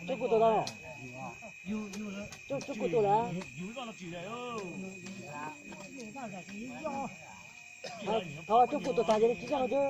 Tsob kuj tuaj tau no. Tsob kuj tuaj lawm. Thov tsob kuj tuaj tas ces tsis coj no xwb.